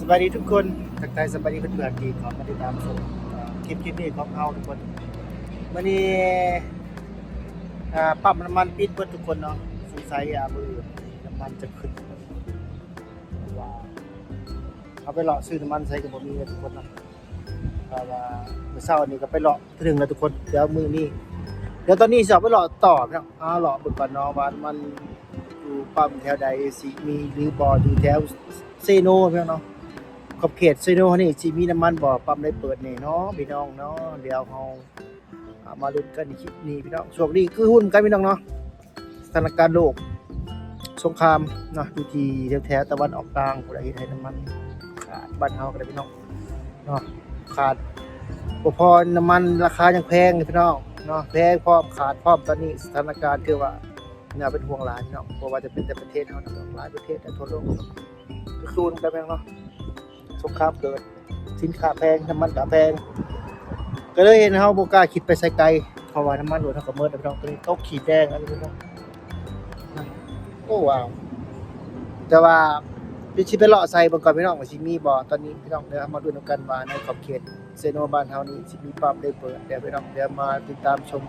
ສະບາຍດີທຸກຄົນ ທັກທາຍສະບາຍດີເພື່ອນໆທີ່ເຂົ້າມາຕິດຕາມຊົມ ເອີ ຄລິບ ຄລິບນີ້ຂອງເຮົາທຸກຄົນ. ມື້ນີ້ ອ່າ ປ້ຳນ້ຳມັນປິດເບິດທຸກຄົນເນາະ ສົງໄສ ອາ ມື້ອື່ນນ້ຳມັນຈະຂຶ້ນ ເພາະວ່າເຮົາໄປເລາະຊື້ນ້ຳມັນໃສກໍບໍ່ມີເລີຍທຸກຄົນເນາະ. ເພາະວ່າມື້ເຊົ້ານີ້ກໍໄປເລາະເທື່ອໜຶ່ງແລ້ວທຸກຄົນ. ດຽວມື້ນີ້ ດຽວຕອນນີ້ຊິອອກໄປເລາະຕໍ່ພີ່ນ້ອງ ຫາເລາະເບິ່ງກ່ອນເນາະວ່າມັນຢູ່ປ້ຳແຖວໃດ ຊິມີຫຼືບໍ່ ຢູ່ແຖວເຊໂນພີ່ນ້ອງເນາະ. ຂອບເຂດເຊໂນເຮົານີ້ຊິມີນ້ຳມັນບໍ່ ປ້ຳໃດເປີດແດ່ເນາະພີ່ນ້ອງເນາະ. ດຽວເຮົາ ອ່າ ມາລຸ້ນກັນໃນຄລິບນີ້ພີ່ນ້ອງ. ຊ່ວງນີ້ຄືຫຸ່ນກັນພີ່ນ້ອງເນາະ ສະຖານະການໂລກ ສົງຄາມເນາະ ຢູ່ທີ່ແຖວໆຕາເວັນອອກກາງພຸ້ນລະ ເຮັດໃຫ້ນ້ຳມັນຂາດ. ບ້ານເຮົາກໍໄດ້ພີ່ນ້ອງເນາະ ຂາດ ບໍ່ພໍນ້ຳມັນລາຄາຍັງແພງຢູ່ພີ່ນ້ອງເນາະ ແພງພ້ອມຂາດພ້ອມ. ຕອນນີ້ສະຖານະການຖືວ່າໜ້າເປັນຫ່ວງຫຼາຍພີ່ນ້ອງ ບໍ່ວ່າຈະເປັນແຕ່ປະເທດເຮົານະ ຫຼາຍປະເທດໃນທົ່ວໂລກກໍສູ້ນຳກັນພີ່ນ້ອງເນາະ. ສົງຄາມເກີດ ສິນຄ້າແພງ ນ້ຳມັນກໍແພງ ກໍເລີຍເຮັດໃຫ້ເຮົາບໍ່ກ້າຂີ່ໄປໃສໄກ ເພາະວ່ານ້ຳມັນລົດເຮົາກໍໝົດແລ້ວພີ່ນ້ອງ. ຕອນນີ້ຕົກຂີດແດງແລ້ວພີ່ນ້ອງ ໂອ້ ວ້າວ. ແຕ່ວ່າຊິໄປເລາະໃສ່ເບິ່ງກ່ອນພີ່ນ້ອງ ວ່າຊິມີບໍ່ຕອນນີ້ພີ່ນ້ອງ. ດຽວເຮົາມາລຸ້ນນຳກັນວ່າໃນຂອບເຂດເຊໂນບ້ານເຮົານີ້ຊິມີປ້ຳໃດເປີດແດ່ພີ່ນ້ອງ. ດຽວມາຕິດຕາມຊົມ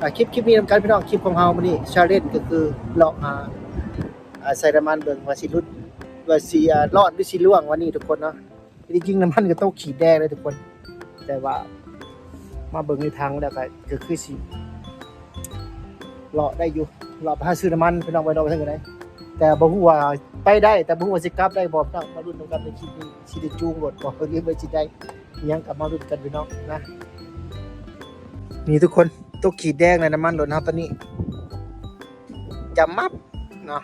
ອ່າ ຄລິບ ຄລິບນີ້ນຳກັນພີ່ນ້ອງ. ຄລິບຂອງເຮົາມື້ນີ້ challenge ກໍຄືເລາະຫາ ອ່າ ໃສ່ນ້ຳມັນເບິ່ງວ່າຊິຫຼຸດ ວ່າຊິ ອ່າ ລອດ ຫຼື ຊິລ່ວງວັນນີ້ທຸກຄົນເນາະ. ທີ່ຈິງນ້ຳມັນກໍຕົກຂີດແດງເລີຍທຸກຄົນ ແຕ່ວ່າມາເບິ່ງໃນຖັງແລ້ວກໍ ກໍຄືຊິເລາະໄດ້ຢູ່ ເລາະໄປຫາຊື້ນ້ຳມັນພີ່ນ້ອງ ໄປເລາະໄປທາງໃດ ແຕ່ບໍ່ຮູ້ວ່າໄປໄດ້ ແຕ່ບໍ່ຮູ້ວ່າຊິກັບໄດ້ບໍ່ພີ່ນ້ອງ. ມາລຸ້ນນຳກັນໃນຄລິບນີ້ ຊິໄດ້ຈູງລົດບໍ່ ຫຼືວ່າຊິໄດ້ ອີ່ຫຍັງກໍມາລຸ້ນກັນພີ່ນ້ອງນະ. ນີ້ທຸກຄົນ ຕົກຂີດແດງແລ້ວ ນ້ຳມັນລົດເຮົາຕອນນີ້ ຈຳມັບເນາະ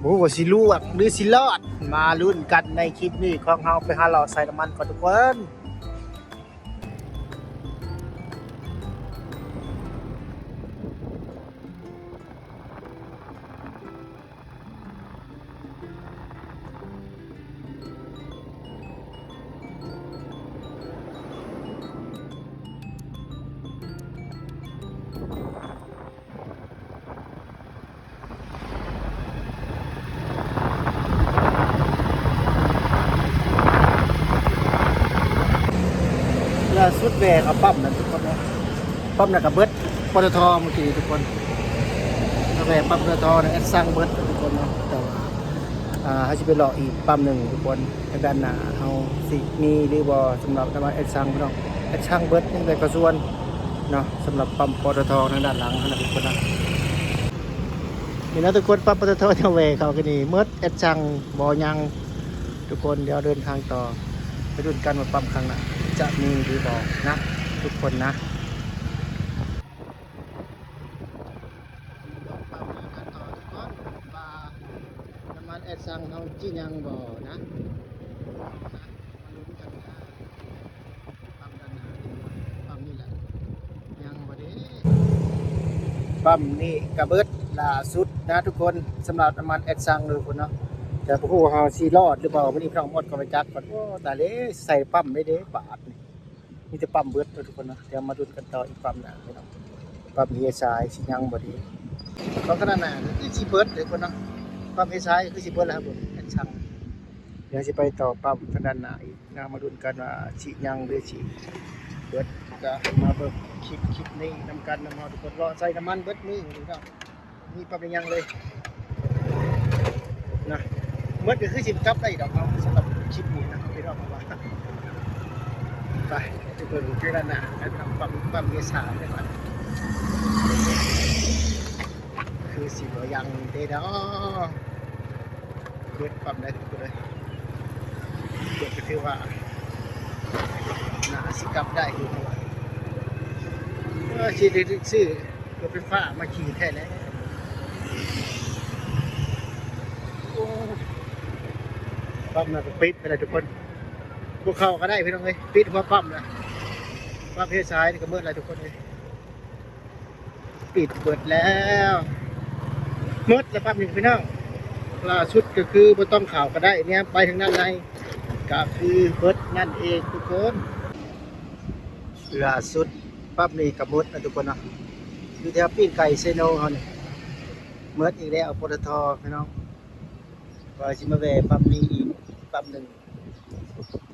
ບໍ່ຮູ້ວ່າຊິລ່ວງ ຫຼື ຊິລອດ ມາລຸ້ນກັນໃນຄລິບນີ້ຂອງເຮົາ. ໄປຫາເລາະໃສ່ນ້ຳມັນກ່ອນທຸກຄົນ. ລ່າສຸດແວ່ເຂົ້າປ້ຳນັ້ນທຸກຄົນເນາະ ປ້ຳນັ້ນກໍເບິດ ປຕທ ເມື່ອກີ້ນີ້ທຸກຄົນ ມາແວ່ປ້ຳ ປຕທ ນະ ແອັດຊັງເບິດທຸກຄົນເນາະ. ແຕ່ວ່າ ອ່າ ເຮົາຊິໄປເລາະອີກປ້ຳໜຶ່ງທຸກຄົນ ທາງດ້ານໜ້າເຮົາຊິມີຫຼືບໍ່ ສຳລັບນ້ຳມັນແອັດຊັງພີ່ນ້ອງ. ແອັດຊັງເບິດ ຍັງແຕ່ກະຊວນເນາະ ສຳລັບປ້ຳ ປຕທ ທາງດ້ານຫຼັງຫັ້ນນະທຸກຄົນນະ. ນີ້ນະທຸກຄົນ ປ້ຳ ປຕທ ທີ່ເຮົາແວ່ເຂົ້າກັນນີ້ ໝົດແອັດຊັງບໍ່ຍັງທຸກຄົນ. ດຽວເດີນທາງຕໍ່ ໄປລຸ້ນກັນວ່າປ້ຳຂ້າງໜ້າຈະມີຫຼືບໍ່ນະທຸກຄົນນະ. ນ້ຳມັນແອັດຊັງເຮົາຊິຍັງບໍ່ນະ ມາລຸ້ນກັນນະ. ປ້ຳດ້ານໜ້າ ປ້ຳນີ້ແຫຼະ ຍັງບໍ່ເດ້. ປ້ຳນີ້ກະເບິດລ່າສຸດນະທຸກຄົນ ສຳລັບນ້ຳມັນແອັດຊັງເດີທຸກຄົນເນາະ. ແຕ່ບໍ່ຮູ້ວ່າເຮົາຊິລອດຫຼືບໍ່ ມື້ນີ້ພີ່ນ້ອງ ໝົດກໍໄປຈັກກ່ອນ. ໂອ້ ຕາຍເລີຍ ໃສ່ປ້ຳໄດ້ເດ້ບາດນີ້. ມີແຕ່ປ້ຳເບິດເນາະທຸກຄົນເນາະ. ດຽວມາລຸ້ນກັນຕໍ່ອີກປ້ຳໜ້າພີ່ນ້ອງ ປ້ຳເຮຊາຍຊິຍັງບໍ່ເດ້. ປ້ຳທາງດ້ານໜ້າຄືຊິເບິດເດີທຸກຄົນເນາະ ປ້ຳເຮຊາຍຄືຊິເບິດແລ້ວ ເບິ່ງແອັດຊັງ. ດຽວຊິໄປຕໍ່ປ້ຳທາງດ້ານໜ້າອີກນະ ມາລຸ້ນກັນວ່າຊິຍັງຫຼືຊິເບິດ. ກໍມາເບິ່ງຄລິບ ຄລິບນີ້ນຳກັນນຳເຮົາທຸກຄົນ. ເລາະໃສ່ນ້ຳມັນເບິດມື້ນີ້ເນາະ ມີປ້ຳຍັງເລີຍນະ. ໝົດກໍຄືຊິກັບໄດ້ດອກເນາະ ສຳລັບຄລິບນີ້ນະ ພີ່ນ້ອງວ່າ. ໄປ ໄປເບິ່ງເທື່ອໜ້າ ໄປເບິ່ງປ້ຳ ປ້ຳເມສາເດີ ຄືຊິບໍ່ຍັງເດ້ເນາະ. ເບິດປ້ຳໄດ້ທຸກຄົນເອີຍ ເບິດກໍຖືວ່າໜ້າຊິກັບໄດ້ຢູ່ ເອີ ຊິໄດ້ຊື້ລົດໄຟຟ້າມາຂີ່ແທ້ແຫຼະ. ໂອ້ ປ້ຳນັ້ນກໍປິດໄປແລ້ວທຸກຄົນ ບໍ່ເຂົ້າກໍໄດ້ພີ່ນ້ອງເອີຍ ປິດຫົວປ້ຳນະ. ປ້ຳເຮຊາຍນີ້ກໍໝົດແລ້ວທຸກຄົນເອີຍ. ປິດເບິດແລ້ວ ໝົດແລ້ວປ້ຳນີ້ພີ່ນ້ອງ. ລ່າສຸດກໍຄືບໍ່ຕ້ອງເຂົ້າກໍໄດ້ ແນມໄປທາງດ້ານໃນກໍຄືເບິດນັ້ນເອງທຸກຄົນ. ລ່າສຸດປ້ຳນີ້ກໍໝົດແລ້ວທຸກຄົນເນາະ ຢູ່ແຖວປີ້ງໄກ່ເຊໂນເຮົານີ້ ໝົດອີກແລ້ວ ປຕທ ພີ່ນ້ອງ. ວ່າຊິມາແວ່ປ້ຳນີ້ອີກປ້ຳໜຶ່ງ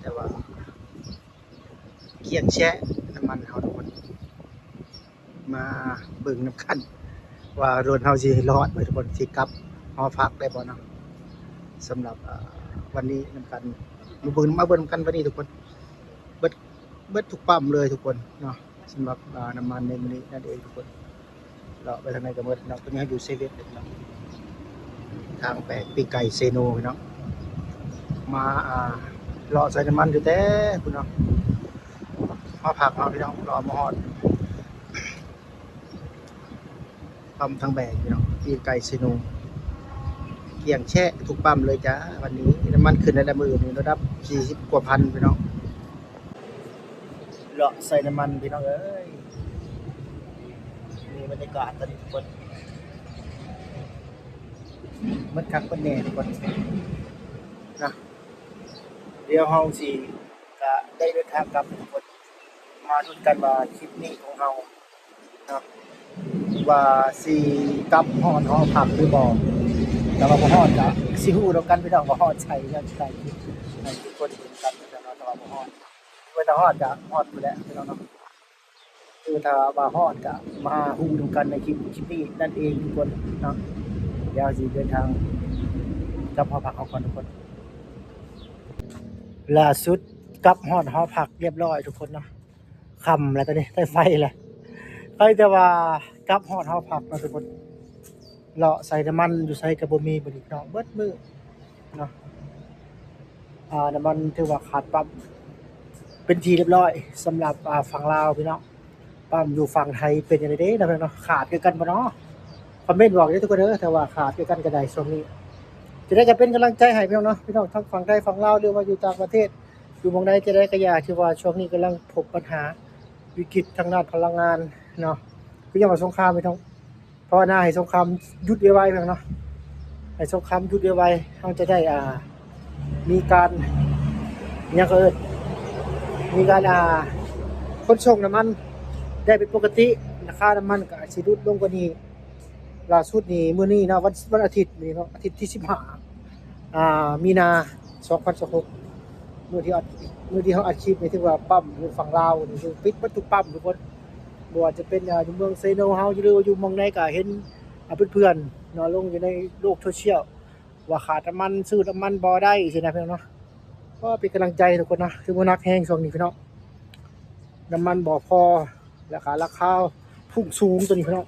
ແຕ່ວ່າກ້ຽງແຊະນ້ຳມັນເຮົາທຸກຄົນ. ມາເບິ່ງນຳກັນວ່າລົດເຮົາຊິລອດບໍ່ທຸກຄົນ ຊິກັບຫໍພັກໄດ້ບໍ່ເນາະ. ສຳລັບ ເອີ່ ວັນນີ້ນຳກັນ ມາເບິ່ງ ມາເບິ່ງນຳກັນວັນນີ້ທຸກຄົນ ເບິດ ເບິດທຸກປ້ຳເລີຍທຸກຄົນເນາະ. ສຳລັບ ເອີ່ ນ້ຳມັນໃນມື້ນີ້ນັ້ນເອງທຸກຄົນ. ເລາະໄປທາງໃດກໍເບິດເນາະ. ຕອນນີ້ເຮົາຢູ່ເຊເວັນເນາະ ທາງແປກປີກໄກ່ເຊໂນພີ່ນ້ອງ. ມາ ອ່າ ເລາະໃສ່ນ້ຳມັນຢູ່ແຕ່ພຸ້ນເນາະ ຫໍພັກເຮົາພີ່ນ້ອງ. ເລາະມາຮອດປ້ຳທາງແບກພີ່ນ້ອງ ປີກໄກ່ເຊໂນ. ກ້ຽງແຊະທຸກປ້ຳເລີຍຈ້າ ວັນນີ້ນ້ຳມັນຂຶ້ນແລ້ວ ມື້ນີ້ລະດັບສີ່ສິບກວ່າພັນພີ່ນ້ອງ. ເລາະໃສ່ນ້ຳມັນພີ່ນ້ອງເອີຍ. ນີ້ບັນຍາກາດຕອນນີ້ທຸກຄົນ ມັນຄັກມັນແນ່ທຸກຄົນນະ. ດຽວເຮົາຊິກະໄດ້ເດີນທາງກັບທຸກຄົນ. ມາລຸ້ນກັນວ່າຄລິບນີ້ຂອງເຮົາເນາະ ວ່າຊິກັບຮອດຫໍພັກຫຼືບໍ່. ຖ້າວ່າບໍ່ຮອດກະຊິຮູ້ນຳກັນພີ່ນ້ອງ ວ່າຮອດໃສ ແລ້ວຊິຖ່າຍຄລິບໃຫ້ທຸກຄົນເຫັນກັນເນາະ. ຖ້າວ່າບໍ່ຮອດ ເມື່ອຖ້າຮອດກະຮອດພຸ້ນແຫຼະພີ່ນ້ອງເນາະ. ຄືຖ້າວ່າຮອດກະມາຮູ້ນຳກັນໃນຄລິບ ຄລິບນີ້ນັ້ນເອງທຸກຄົນເນາະ. ດຽວເຮົາຊິເດີນທາງກັບຫໍພັກເຮົາກ່ອນທຸກຄົນ. ລ່າສຸດກັບຮອດຫໍພັກຮຽບຮ້ອຍທຸກຄົນເນາະ. ຄ່ຳແລ້ວຕອນນີ້ ໄດ້ໄຟແລ້ວ ໃກ້ແຕ່ວ່າກັບຮອດຫໍພັກເນາະທຸກຄົນ. ເລາະໃສ່ນ້ຳມັນຢູ່ໃສກໍບໍ່ມີບັດນີ້ເນາະ ເບິດມື້ເນາະ. ອ່າ ນ້ຳມັນຖືວ່າຂາດປ້ຳເປັນທີ່ຮຽບຮ້ອຍ ສຳລັບ ອ່າ ຝັ່ງລາວພີ່ນ້ອງ. ປ້ຳຢູ່ຝັ່ງໄທເປັນຈັ່ງໃດເດ້ເນາະພີ່ນ້ອງເນາະ ຂາດຄືກັນບໍ່ເນາະ? ຄອມເມັນບອກເດີທຸກຄົນເດີ ຖ້າວ່າຂາດຄືກັນກໍໄດ້ຊ່ວງນີ້. ຈະໄດ້ກໍເປັນກຳລັງໃຈໃຫ້ພີ່ນ້ອງເນາະ ພີ່ນ້ອງທັງຝັ່ງໄທຝັ່ງລາວ ຫຼືວ່າຢູ່ຕ່າງປະເທດ ຢູ່ໝ່ອງໃດຈະໄດ້ກໍຢ່າ ຖືວ່າຊ່ວງນີ້ກຳລັງພົບບັນຫາວິກິດທາງດ້ານພະລັງງານເນາະ. ຄືຫຍັງວ່າສົງຄາມພີ່ນ້ອງ ພາວະນາໃຫ້ສົງຄາມຢຸດໄວໆ ພີ່ນ້ອງເນາະ ໃຫ້ສົງຄາມຢຸດໄວໆ ເຮົາຈະໄດ້ ອ່າ ມີການ ຫຍັງເຂົາເອີ້ນ ມີການ ອ່າ ຂົນສົ່ງນ້ຳມັນໄດ້ເປັນປົກກະຕິ ລາຄານ້ຳມັນກໍອາດຊິຫຼຸດລົງກວ່ານີ້. ລ່າສຸດນີ້ ມື້ນີ້ເນາະ ວັນ ວັນອາທິດນີ້ເນາະ ອາທິດທີສິບຫ້າ ອ່າ ມີນາ ສອງພັນຊາວຫົກ ມື້ທີ່ອັດ ມື້ທີ່ເຮົາອັດຄລິບນີ້ ຖືວ່າປ້ຳຢູ່ຝັ່ງລາວນີ້ຄືປິດເບິດທຸກປ້ຳທຸກຄົນ. ບໍ່ວ່າຈະເປັນ ອ່າ ຢູ່ເມືອງເຊໂນເຮົາ ຫຼືວ່າຢູ່ໝ່ອງໃດກໍເຫັນ ອ່າ ເພື່ອນໆເນາະ ລົງຢູ່ໃນໂລກໂຊຊຽວວ່າຂາດນ້ຳມັນ ຊື້ນ້ຳມັນບໍ່ໄດ້ຊີ້ນະພີ່ນ້ອງເນາະ. ກໍເປັນກຳລັງໃຈໃຫ້ທຸກຄົນເນາະ ຖືວ່າໜັກແຮງຊ່ວງນີ້ພີ່ນ້ອງ ນ້ຳມັນບໍ່ພໍ ແລ້ວກໍລາຄາພຸ່ງສູງຕົວນີ້ພີ່ນ້ອງ.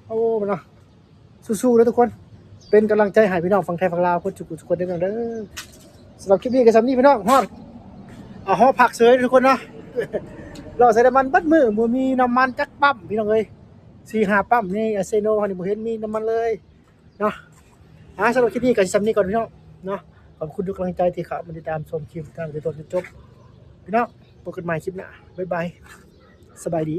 ໂອ້ ເນາະ ສູ້ໆເດີທຸກຄົນ ເປັນກຳລັງໃຈໃຫ້ພີ່ນ້ອງຝັ່ງໄທຝັ່ງລາວ ຄົນທຸກຄົນເດີພີ່ນ້ອງເດີ. ສຳລັບຄລິບນີ້ກໍສ່ຳນີ້ພີ່ນ້ອງ ຮອດ ອ່າ ຫໍພັກເສີຍທຸກຄົນເນາະ. ເລາະໃສ່ນ້ຳມັນເບິດມື້ ບໍ່ມີນ້ຳມັນຈັກປ້ຳພີ່ນ້ອງເອີຍ ສີ່ຫ້າປ້ຳໃນເຊໂນເຮົານີ້ ບໍ່ເຫັນມີນ້ຳມັນເລີຍເນາະ. ອ່າ ສຳລັບຄລິບນີ້ກໍຊິສ່ຳນີ້ກ່ອນພີ່ນ້ອງເນາະ. ຂອບຄຸນທຸກກຳລັງໃຈທີ່ເຂົ້າມາຕິດຕາມຊົມຄລິບຕັ້ງແຕ່ຕົ້ນຈົນຈົບພີ່ນ້ອງ. ພົບກັນໃໝ່ຄລິບໜ້າ ບາຍບາຍ ສະບາຍດີ.